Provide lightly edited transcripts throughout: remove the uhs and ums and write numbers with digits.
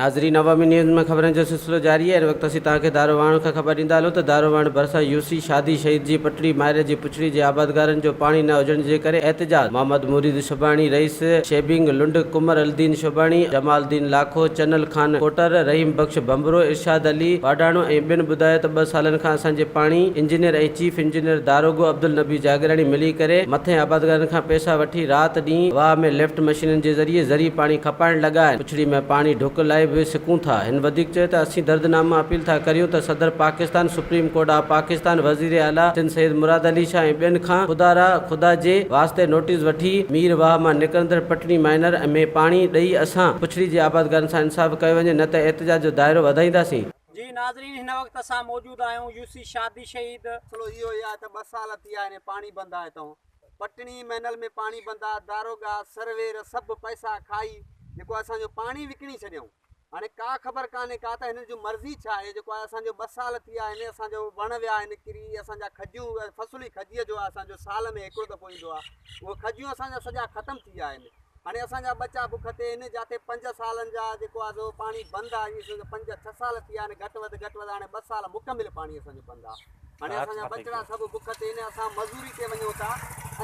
ناظرين عوامي نيوز ۾ خبرن جو سلسلو جاري آهي هن وقت اسين توهان کي داروواڻ کان خبر ڏيندا هلون ته داروواڻ ڀرسان يو سي شادي شهيد جي پٽڙي مائري جي پڇڙي جي آبادگارن جو پاڻي نه هجڻ جي ڪري احتجاج محمد مريد شباڻي رئيس شيبنگ لنڊ قمر الدين شباڻي جمال الدين لاکو چنل خان ڪوٽر رحيم بخش ڀنڀرو ارشاد علي واڍاڻو ۽ ٻين ٻڌايو ته ٻه سالن کان اسان جي پاڻي انجنيئر ۽ چيف انجنيئر داروغو عبدالنبي جاگيراڻي ملي ڪري مٿين آبادگارن کان پئسا وٺي رات ڏينهن واهه ۾ لفٽ مشينن جي ذريعي زرعي پاڻي کپائڻ لڳا آهن. پڇڙي ۾ پاڻي ڍڪ لاء به سڪون ٿا. هن وڌيڪ چيو ته اسين درد نامه اپيل ٿا ڪريون ته صدر Pakistan, supreme court of Pakistan, وزير اعليٰ سنڌ سيد مراد علي شاهه ۽ ٻين کان خدا را خدا جي واسطي نوٽيس وٺي مير واهه مان نڪرندڙ پٽڻي مائنر ۾ پاڻي ڏئي اسان پڇڙي جي آبادگارن سان انصاف ڪيو وڃي نه ته احتجاج جو دائرو وڌائينداسين. جي ناظرين هن وقت اسان موجود آهيون يو سي شادي شهيد. مسئلو اهو ئي آهي ته ٻه سال ٿي ويا آهن پاڻي بند آهي تئون پٽڻي مينل ۾ پاڻي بند آ، داروغا، سروير سڀ پئسا کائي جيڪو اسان جو پاڻي وڪڻي ڇڏيائون. هاڻي ڪا خبر ڪانهي ڪا ته هنن جو مرضي ڇا آهي جيڪو آهي اسان جو ٻه سال ٿي ويا آهن اسان جو وڻ ويا آهن ڪري اسان جا کجيون فصل ئي کجيء جو آهي اسان جو سال ۾ هڪڙو دفعو ايندو آهي اهي کجيون اسان جا سڄا ختم ٿي ويا آهن هاڻي اسان جا ٻچا بک تي آهن جاتي پنج سالن جا جيڪو آهي سو پاڻي بند آهي ائين سمجهه پنج ڇهه سال ٿي ويا آهن گهٽ وڌ گهٽ وڌ هاڻي ٻه سال مڪمل پاڻي اسان جو بند آهي. هاڻي اسان جا ٻچڙا سڀ بک تي آهن اسان مزوري تي وڃون ٿا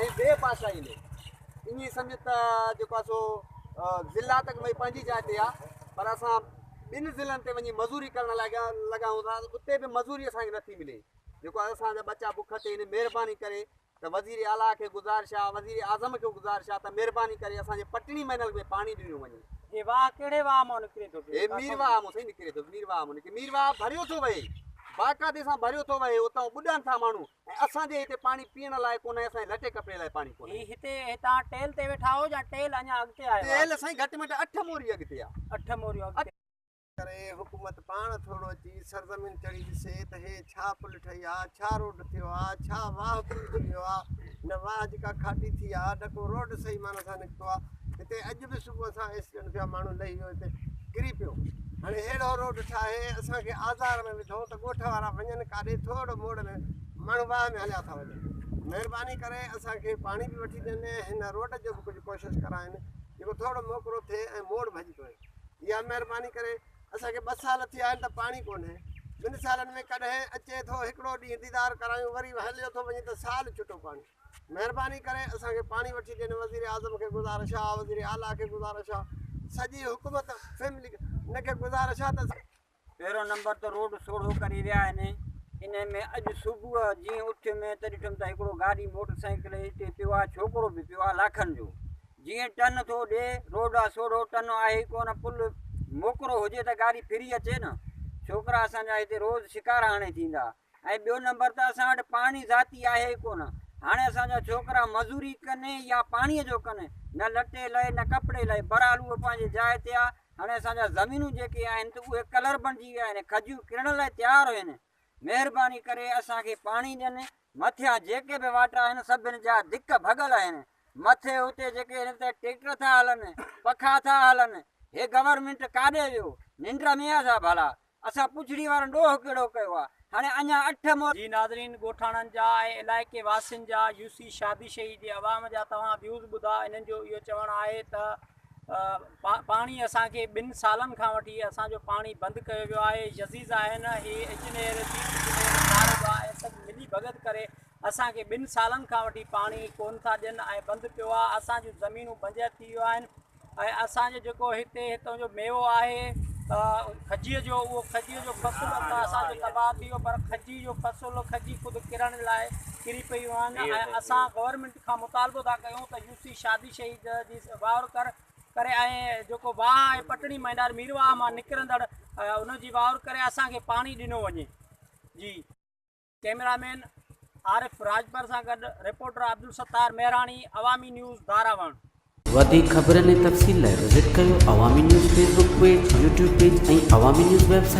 ۽ ٻئي پاسا آهن ائين سمجھ ته جيڪو آهي سو ضلع ته ڀئي پنهنجي جاء تي آهي پر اسان ٻن ضلعن تي وڃي مزوري ڪرڻ لاء لڳا آهيون ٿا اتي به مزوري اسان کي نٿي ملي جيڪو آهي اسان جا ٻچا بک تي آهن مهرباني ڪري ته وزير اعليٰ کي گذارش آ وزير اعظم کي گذارش آ ته مهرباني ڪري اسان جي پٽڻي مينل ۾ پاڻي ڏنو وڃي. هي واهه ڪهڙي واهه مان نڪري ٿو پيو؟ هي مير واهه مون سائين نڪري ٿو مير واهه مون نڪري مير واهه ڀريو ٿو وهي باقاعدي سان ڀريو ٿو وهي اتان ٻڏن ٿا ماڻهو ۽ اسان جي هتي پاڻي پيئڻ لاء ڪونهي اسان جي لٽي ڪپڙي لاء پاڻي ڪونهي. هي هتي هتان ٽيل تي ويٺا آهيو يا ٽيل اڃا اڳتي آهي واهه؟ ٽيل سائين گهٽ ۾ گهٽ اٺ موري اڳتي آ. اٺ موريون اڳتي. ڪري حڪومت پاڻ ٿورو اچي سرزمين چڙهي ڏسي ته هي ڇا پل ٺهي آ، ڇا روڊ ٿيو آ، ڇا واهه پورجي ويو آ، نه واهه جي ڪا کاٽي ٿي آ، نه ڪو روڊ صحيح معنيٰ سان نڪتو آ. هتي اڄ به صبح سان ايڪسيڊنٽ ٿيو آ، ماڻهو لهي ويو هتي ڪري پيو. هاڻي ههڙو روڊ ٺاهي اسان کي آزار ۾ وڌو ته ڳوٺ وارا وڃن ڪاڏي ٿورو موڙ ۾ ماڻهو واهه ۾ هليا ٿا وڃن. مهرباني ڪري اسان کي پاڻي به وٺي ڏين هن روڊ جو به ڪجهه ڪوشش ڪرائين جيڪو ٿورو موڪرو ٿئي ۽ موڙ ڀڄي پوي. اها مهرباني ڪري اسان کي ٻه سال ٿيا آهن ته پاڻي ڪونهي ٻن سالن ۾ ڪڏهن اچي ٿو هڪڙو ڏينهن ديدار ڪرايون وري هليو ٿو وڃي ته سال ڇٽو پاڻي مهرباني ڪري اسان کي پاڻي وٺي ڏين وزير اعظم کي گذارش آ وزير اعليٰ کي گذارش آ سڄي حڪومت فيملي ان کي گذارش آ ته پهريون نمبر ته روڊ سوڙهو ڪري ويا آهن انهي ۾ اڄ صبح جيئن اٿيم ته ڏٺم ته هڪڙو گاڏي موٽر سائيڪل هتي پيو آهي ڇوڪرو به پيو آهي لاکن جو جيئن ٽن ٿو ڏي روڊ آ سوڙهو ٽن آهي ئي ڪونه پل موڪرو هجي ته گاڏي ڦري اچي نه ڇوڪرا اسان جا هتي روز شڪار هاڻي ٿيندا ۽ ٻيو نمبر ته اسان وٽ پاڻي ذاتي آهي ئي ڪونه. هاڻي اسان جا ڇوڪرا مزوري ڪن يا پاڻيء جو ڪن، نه لٽي لئي نه ڪپڙي لئي، بهرحال اهو پنهنجي جاء تي آ. هاڻي اسان جا زمينون جيڪي آهن ته اهي ڪلر بڻجي ويا آهن، کجيون ڪرڻ لاء تيار هين. مهرباني ڪري اسان کي پاڻي ڏين. مٿيان جيڪي به واٽر آهن سڀن جا ڌڪ ڀڳل آهن. مٿي اتي جيڪي هن تي ٽريڪٽر ٿا هلن، پکا ٿا هلن، هي گورنمينٽ ڪاڏي ويو؟ ننڊ ۾ آ ڇا ڀلا؟ اسان پڇڙي وارن ڏوهه ڪهڙو ڪيو آ؟ هاڻي اڃا اٺ مو. جي ناظرين ڳوٺاڻن جا ۽ علائقي واسين جا يو سي شادي شهيد جي عوام جا توهان ويوز ٻڌا انهن جو اهو چوڻ آهي ته پاڻي اسان کي ٻن سالن کان وٺي اسان جو پاڻي بند ڪيو ويو آهي يزيز آهن هي انجنيئر چيف انجنيئر داروغا ۽ سڀ ملي ڀڳت ڪري اسان کي ٻن سالن کان وٺي پاڻي ڪون ٿا ڏين ۽ بند پيو آهي اسان جون زمينون بنجر ٿي ويون آهن ۽ اسان جو جيڪو هتي هتان جو ميوو آهي کجيء جو اهو کجيء جو فصل ته اسان جو تباهه ٿي ويو پر کجي جو فصل کجي خود ڪرڻ لاء ڪري پيون آهن ۽ اسان گورنمينٽ کان مطالبو ٿا ڪيون ته يو سي شادي شهيد جي واهر ڪر ڪري ۽ جيڪو واهه آهي پٽڻي مهندار ميرواهه مان نڪرندڙ ان جي واهر ڪري اسان کي پاڻي ڏنو وڃي جي. ڪئميرا مين عارف راڄپر سان گڏ رپورٽر عبدالستار مهراڻي عوامي نيوز داراوڻ. وڌيڪ خبرن ۽ تفصيل لاء وزٽ ڪيو Awami news Facebook page, YouTube page ۽ Awami news website.